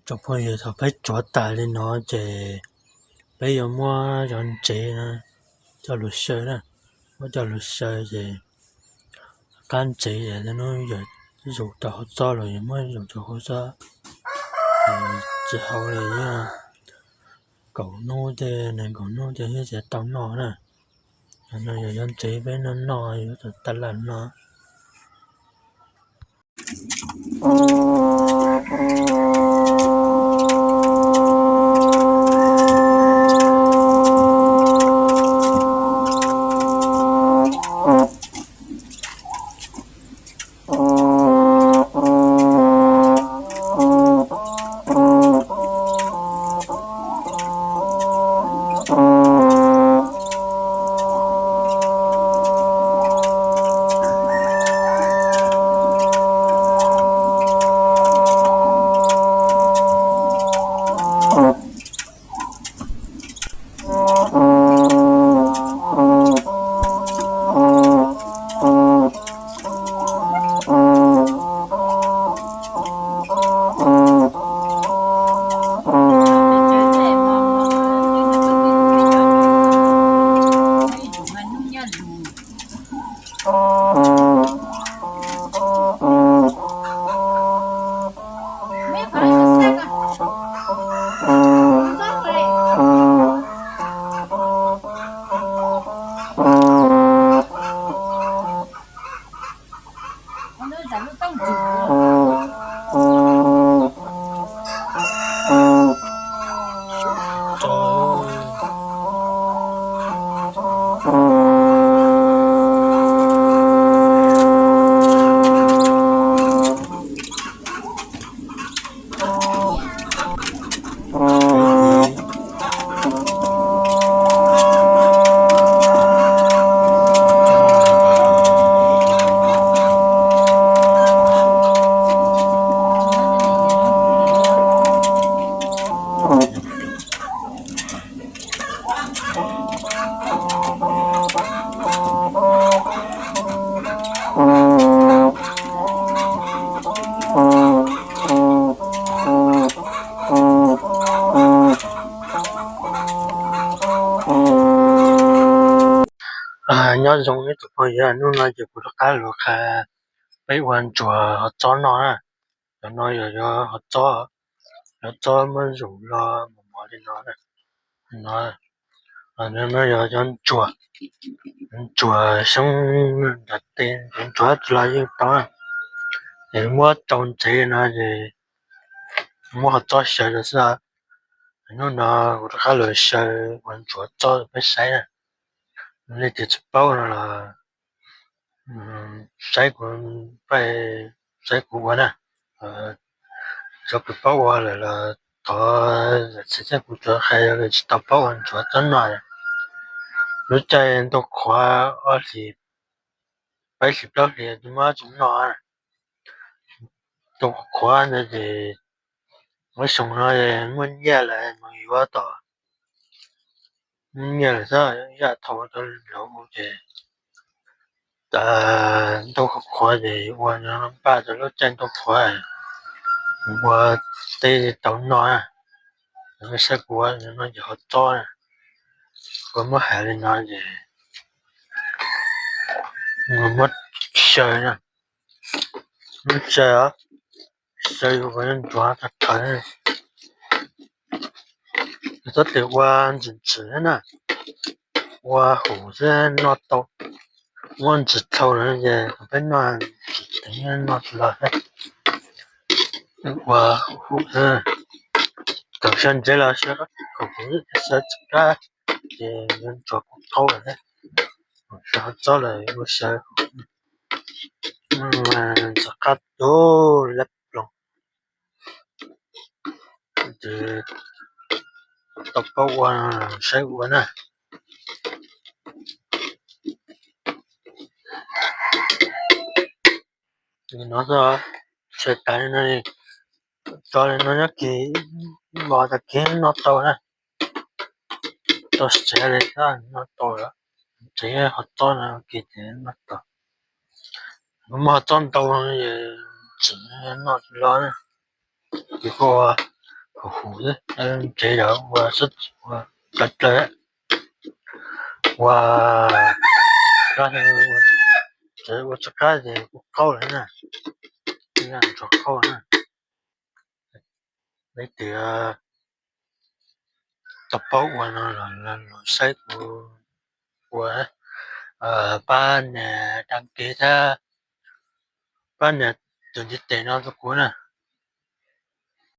Tsoom phooj ywg, thaum peb tsuav tas li no ces peb yuav muab cov ntsev no coj los xyaw na. Muab coj los xyaw ces qab ntsev ces hnub yog zus rau hauv txob los yog muab zus rau hauv txob, tsis hau li, kaum hnub tej nees nkaum hnub tej thiab ces tau noj na. No yog cov ntsev peb noj noj yuav tau taj laj no. Nyob zoo ib tsoom phooj ywg, hnub no ces kuv rov qab los qhia peb ua ntsuas hov txob noj na. Cov no yog hov txob, hov txob muab zus los mos mos li no. No, no yog cov ntsuas, ntsuas xyoob nram tes, ntsuas tsis los yeej tau na. Ces muab rau ntsev no ces muab hov txob xyaw rau xwb. Hnub no kuv rov qab los xyaw ua ntsuas txob rau peb saib na. Leej twg tsis paub no los saib kuv, pab saib kuv ua na. Cov kws paub ua lawm los thov zam txim thiab, kuv tsuas qhia cov kws tsis tau paub ua ntsuas txob noj. Lub caij ntuj qhuav ob hlis, peb hlis plaub hlis tsis muab tsoom noj. Ntuj qhuav ntawd ces lub xyoo no muaj nyiaj lawm mus yuav tom, muaj nyiaj lawm xwb, yaj thaum rau laus ces ntuj qhuav ces ua no npaj rau lub caij ntuj qhuav ua teb tau noj. Saib kuv ua no ces hov txob, kuv muab hais li no ces muab xyaw, muab xyaw, xyaw ua ntsuav tag kawg. Txhob tes ua ntxim ntxim na, ua hum xwb noj tau. Muab ntxim dhau lawm ces peb noj ntxim teev noj tsis los thiab. Ua hum xwb, thaum xyaw ntsev los xyaw qab kaum, xyaw tsis qab ces yuav ntsuas kuj qaub lawm thiab. Xyaw hov txob lawm ua xyaw ntxim qab tus lab ploog. Ces tau paub ua saib ua na. Li no xwb, xyaw tas li no, tso li no nyob kis, ib hmos tag kis noj tau na. Tau tsev li xwb noj tau lawm. Tsev hov txob no kis ces noj tau. Kuv muaj hov txob ntau, tseem noj tsis los na. Ces kuv ua Huv huv, ntsev yog ua, ua plaws plaws, ua, ua txog qab ces kuj qaub lawm na, ntsuag qaub na. Leej twg tau paub ua no los saib kuv ua, pab nias đăng ký thiab pab nias tus ntiv tes no rau kuv na.